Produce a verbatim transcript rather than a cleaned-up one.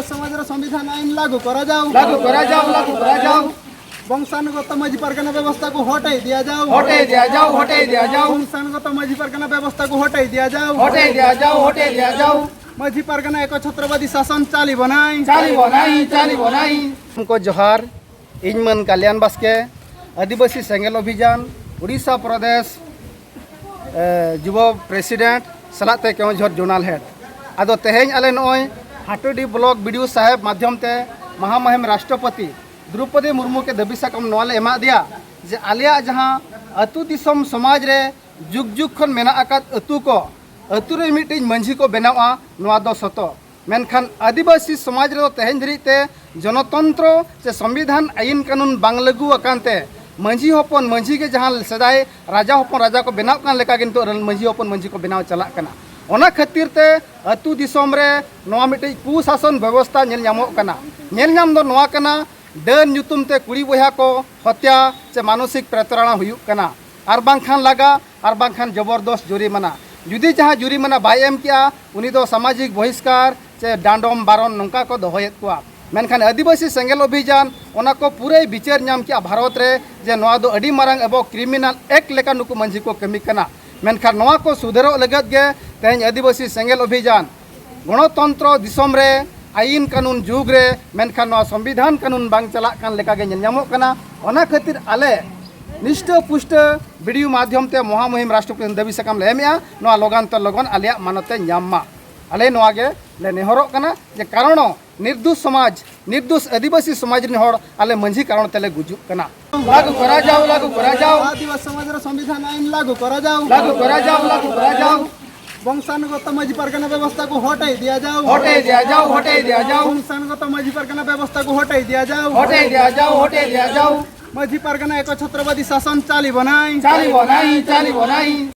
ସମାଜର ସମ୍ବିଧାନ ଆଇନ ଲାଗୁ କରାଯାଉ। ଲାଗୁ କରାଯାଉ, ଲାଗୁ କରାଯାଉ। ବଂଶାନୁଗତ ମାଝି ପାରଗାନା ବ୍ୟବସ୍ଥାକୁ ହଟେଇ ଦିଆଯାଉ। ହଟେଇ ଦିଆଯାଉ, ହଟେଇ ଦିଆଯାଉ। ବଂଶାନୁଗତ ମାଝି ପାରଗାନା ବ୍ୟବସ୍ଥାକୁ ହଟେଇ ଦିଆଯାଉ। ହଟେଇ ଦିଆଯାଉ, ହଟେଇ ଦିଆଯାଉ। ମାଝି ପାରଗାନା ଏକ ଛତ୍ରବାଦୀ ଶାସନ ଚାଲିବ ନାହିଁ। ଚାଲିବ ନାହିଁ, ଚାଲିବ ନାହିଁ। ᱠᱚ ᱡᱚᱦᱟᱨ᱾ ᱤᱧ ᱢᱟᱹᱱ ᱠᱟᱞᱭᱟᱱ ᱵᱟᱥᱠᱮ, ᱟᱹᱫᱤᱵᱟᱹᱥᱤ ᱥᱮᱸᱜᱮᱞ ᱚᱵᱷᱤᱡᱟᱱ, ᱳᱰᱤᱥᱟ ᱯᱨᱚᱫᱮᱥ, ᱮ, ᱡᱩᱵᱚ ᱯᱨᱮᱥᱤᱰᱮᱱᱴ ᱥᱟᱞᱟᱜ ᱛᱮ ᱠᱮᱣᱚᱱᱡᱷᱚᱨ ᱡᱳᱱᱟᱞ ᱦᱮᱰ᱾ ᱟᱫᱚ ᱛᱮᱦᱮᱧ ᱟᱞᱮ ᱱᱚᱜᱼᱚᱭ ᱦᱟᱴᱳᱰᱤ ᱵᱞᱚᱠ ᱵᱤᱰᱤᱭᱳ ᱥᱟᱦᱮᱵᱽ ᱢᱟᱫᱽᱫᱷᱚᱢ ᱛᱮ ᱢᱟᱦᱟᱢᱩᱦᱤᱢ ᱨᱟᱥᱴᱨᱚᱯᱚᱛᱤ ᱫᱨᱚᱣᱯᱚᱫᱤ ᱢᱩᱨᱢᱩ ᱠᱮ ᱫᱟᱹᱵᱤ ᱥᱟᱠᱟᱢ ᱱᱚᱣᱟ ᱞᱮ ᱮᱢᱟᱫᱮᱭᱟ ᱡᱮ ᱟᱞᱮᱭᱟᱜ ᱡᱟᱦᱟᱸ ᱟᱹᱛᱩ ᱫᱤᱥᱚᱢ ᱥᱚᱢᱟᱡᱽ ᱨᱮ ᱡᱩᱜᱽ ᱡᱩᱜᱽ ᱠᱷᱚᱱ ᱢᱮᱱᱟᱜ ᱟᱠᱟᱫ ᱟᱹᱛᱩ ᱠᱚ, ᱟᱹᱛᱩ ᱨᱮ ᱢᱤᱫᱴᱤᱡ ᱢᱟᱹᱡᱷᱤ ᱠᱚ ᱵᱮᱱᱟᱣᱟ, ᱱᱚᱣᱟ ᱫᱚ ᱥᱚᱛᱚ᱾ ᱢᱮᱱᱠᱷᱟᱱ ᱟᱹᱫᱤᱵᱟᱹᱥᱤ ᱥᱚᱢᱟᱡᱽ ᱨᱮᱫᱚ ᱛᱮᱦᱮᱧ ᱫᱷᱟᱹᱨᱤᱡ ᱛᱮ ᱡᱚᱱᱚᱛᱚᱱᱛᱨᱚ ᱥᱮ ᱥᱚᱝᱵᱤᱫᱷᱟᱱ ᱟᱹᱭᱤᱱ ᱠᱟᱹᱱᱩᱱ ᱵᱟᱝ ᱞᱟᱹᱜᱩ ᱟᱠᱟᱱ ᱛᱮ ᱢᱟᱹᱡᱷᱤ ᱦᱚᱯᱚᱱ ᱢᱟᱹᱡᱷᱤ ᱜᱮ ᱡᱟᱦᱟᱸ ᱥᱮᱫᱟᱭ ᱨᱟᱡᱟ ᱦᱚᱯᱚᱱ ᱨᱟᱡᱟ ᱠᱚ ᱵᱮᱱᱟᱣ ᱠᱟᱱ ᱞᱮᱠᱟ ᱜᱮ ᱱᱤᱛᱚᱜ ᱨᱮᱱ ᱢᱟᱹᱡᱷᱤ ᱦᱚᱯᱚᱱ ᱢᱟᱹᱡᱷᱤ ᱠᱚ ᱵᱮᱱᱟᱣ ᱪᱟᱞᱟᱜ ᱠᱟᱱᱟ᱾ ᱚᱱᱟ ᱠᱷᱟᱹᱛᱤᱨ ᱛᱮ ᱟᱹᱛᱩ ᱫᱤᱥᱚᱢ ᱨᱮ ᱱᱚᱣᱟ ᱢᱤᱫᱴᱤᱡ ᱠᱩᱥᱟᱥᱚᱱ ᱵᱮᱵᱚᱥᱛᱷᱟ ᱧᱮᱞ ᱧᱟᱢᱚᱜ ᱠᱟᱱᱟ᱾ ᱧᱮᱞ ᱧᱟᱢ ᱫᱚ ᱱᱚᱣᱟ ᱠᱟᱱᱟ, ᱰᱟᱹᱱ ᱧᱩᱛᱩᱢ ᱛᱮ ᱠᱩᱲᱤ ᱵᱚᱭᱦᱟ ᱠᱚ ᱦᱚᱛᱭᱟ ᱪᱮ ᱢᱟᱱᱚᱥᱤᱠ ᱯᱨᱮᱛᱟᱲᱚᱱᱟ ᱦᱩᱭᱩᱜ ᱠᱟᱱᱟ, ᱟᱨ ᱵᱟᱝᱠᱷᱟᱱ ᱞᱟᱜᱟ, ᱟᱨ ᱵᱟᱝᱠᱷᱟᱱ ᱡᱚᱵᱚᱨᱫᱚᱥ ᱡᱩᱨᱤᱢᱟᱱᱟ᱾ ᱡᱩᱫᱤ ᱡᱟᱦᱟᱸ ᱡᱩᱨᱤᱢᱟᱱᱟ ᱵᱟᱭ ᱮᱢ ᱠᱮᱜᱼᱟ, ᱩᱱᱤ ᱫᱚ ᱥᱟᱢᱟᱡᱤᱠ ᱵᱚᱦᱤᱥᱠᱟᱨ ᱪᱮ ᱰᱟᱸᱰᱚᱢ ᱵᱟᱨᱚᱱ ᱱᱚᱝᱠᱟ ᱠᱚ ᱫᱚᱦᱚᱭᱮᱫ ᱠᱚᱣᱟ᱾ ᱢᱮᱱᱠᱷᱟᱱ ᱟᱹᱫᱤᱵᱟᱹᱥᱤ ᱥᱮᱸᱜᱮᱞ ᱚᱵᱷᱤᱡᱟᱱ ᱚᱱᱟ ᱠᱚ ᱯᱩᱨᱟᱹᱭ ᱵᱤᱪᱟᱹᱨ ᱧᱟᱢ ᱠᱮᱜᱼᱟ ᱵᱷᱟᱨᱚᱛ ᱨᱮ, ᱡᱮ ᱱᱚᱣᱟ ᱫᱚ ᱟᱹᱰᱤ ᱢᱟᱨᱟᱝ ᱟᱵᱚ ᱠᱨᱤᱢᱤᱱᱟᱞ ᱮᱠᱴ ᱞᱮᱠᱟ ᱱᱩᱠᱩ ᱢᱟᱹᱡᱷᱤ ᱠᱚ ᱠᱟᱹᱢᱤ ᱠᱟᱱᱟ᱾ ᱢᱮᱱᱠᱷᱟᱱ ᱱᱚᱣᱟ ᱠᱚ ᱥᱩᱫᱷᱟᱹᱨᱚᱜ ᱞᱟᱹᱜᱤᱫ ᱜᱮ ᱛᱮᱦᱮᱧ ᱟᱹᱫᱤᱵᱟᱹᱥᱤ ᱥᱮᱸᱜᱮᱞ ᱚᱵᱷᱤᱡᱟᱱ ᱜᱚᱬᱚᱛᱚᱱᱛᱨᱚ ᱫᱤᱥᱚᱢ ᱨᱮ ᱟᱹᱭᱤᱱ ᱠᱟᱹᱱᱩᱱ ᱡᱩᱜᱽ ᱨᱮ, ᱢᱮᱱᱠᱷᱟᱱ ᱱᱚᱣᱟ ᱥᱚᱝᱵᱤᱫᱷᱟᱱ ᱠᱟᱹᱱᱩᱱ ᱵᱟᱝ ᱪᱟᱞᱟᱜ ᱠᱟᱱ ᱞᱮᱠᱟ ᱜᱮ ᱧᱮᱞ ᱧᱟᱢᱚᱜ ᱠᱟᱱᱟ᱾ ᱚᱱᱟ ᱠᱷᱟᱹᱛᱤᱨ ᱟᱞᱮ ᱱᱤᱥᱴᱟᱹ ᱯᱩᱥᱴᱟᱹ ᱵᱤᱰᱤᱭᱳ ᱢᱟᱫᱽᱫᱷᱚᱢ ᱛᱮ ᱢᱚᱦᱟᱢᱩᱦᱤᱢ ᱨᱟᱥᱴᱨᱚᱯᱚᱛᱤ ᱫᱟᱹᱵᱤ ᱥᱟᱠᱟᱢ ᱞᱮ ᱮᱢᱮᱜᱼᱟ, ᱱᱚᱣᱟ ᱞᱚᱜᱟᱱ ᱛᱮ ᱞᱚᱜᱚᱱ ᱟᱞᱮᱭᱟᱜ ᱢᱟᱱᱚᱛ ᱮ ᱧᱟᱢ ᱢᱟ᱾ ᱟᱞᱮ ᱱᱚᱣᱟ ᱜᱮ ᱞᱮ ᱱᱮᱦᱚᱨᱚᱜ ᱠᱟᱱᱟ ᱡᱮ ᱠᱟᱨᱚᱱ ᱱᱤᱨᱫᱳᱥ ᱥᱚᱢᱟᱡᱽ, ᱱᱤᱨᱫᱳᱥ ᱟᱹᱫᱤᱵᱟᱹᱥᱤ ᱥᱚᱢᱟᱡᱽ ᱨᱮᱱ ᱦᱚᱲ ᱟᱞᱮ ᱢᱟᱹᱡᱷᱤ ᱠᱟᱨᱚᱱ ᱛᱮᱞᱮ ᱜᱩᱡᱩᱜ ᱠᱟᱱᱟ᱾ ᱞᱟᱜᱩ ᱠᱚᱨᱟ ᱡᱟᱣ, ᱞᱟᱜᱩ ᱠᱚᱨᱟ ᱡᱟᱣ᱾ ᱟᱹᱫᱤᱵᱟᱹᱥᱤ ᱥᱚᱢᱟᱡᱽ ᱨᱮ ᱥᱚᱝᱵᱤᱫᱷᱟᱱ ᱟᱭᱤᱱ ᱞᱟᱜᱩ ᱠᱚᱨᱟ ᱡᱟᱣ᱾ ᱞᱟᱜᱩ ᱠᱚᱨᱟ ᱡᱟᱣ, ᱞᱟᱜᱩ ᱠᱚᱨᱟ ᱡᱟᱣ᱾ ᱵᱚᱝᱥᱟᱱᱩᱜᱚᱛ ᱢᱟᱹᱡᱷᱤ ᱯᱟᱨᱜᱟᱱᱟ ᱵᱮᱵᱚᱥᱛᱷᱟ ᱠᱚ ᱦᱚᱴᱮᱭ ᱫᱤᱭᱟ ᱡᱟᱣ᱾ ᱦᱚᱴᱮᱭ ᱫᱤᱭᱟ ᱡᱟᱣ, ᱦᱚᱴᱮᱭ ᱫᱤᱭᱟ ᱡᱟᱣ᱾ ᱵᱚᱝᱥᱟᱱᱩᱜᱚᱛ ᱢᱟᱹᱡᱷᱤ ᱯᱟᱨᱜᱟᱱᱟ ᱵᱮᱵᱚᱥᱛᱷᱟ ᱠᱚ ᱦᱚᱴᱮᱭ ᱫᱤᱭᱟ ᱡᱟᱣ᱾ ᱦᱚᱴᱮᱭ ᱫᱤᱭᱟ ᱡᱟᱣ, ᱦᱚᱴᱮᱭ ᱫᱤᱭᱟ ᱡᱟᱣ᱾ ᱢᱟᱹᱡᱷᱤ ᱯᱟᱨᱜᱟᱱᱟ ᱮᱠᱚ ᱪᱷᱚᱛᱨᱚᱵᱟᱫᱤ ᱥᱟᱥᱚᱱ ᱪᱟᱞᱤᱵᱚ ᱱᱟᱭ᱾ ᱪᱟᱞᱤᱵᱚ ᱱᱟᱭ, ᱪᱟᱞᱤᱵᱚ ᱱᱟᱭ᱾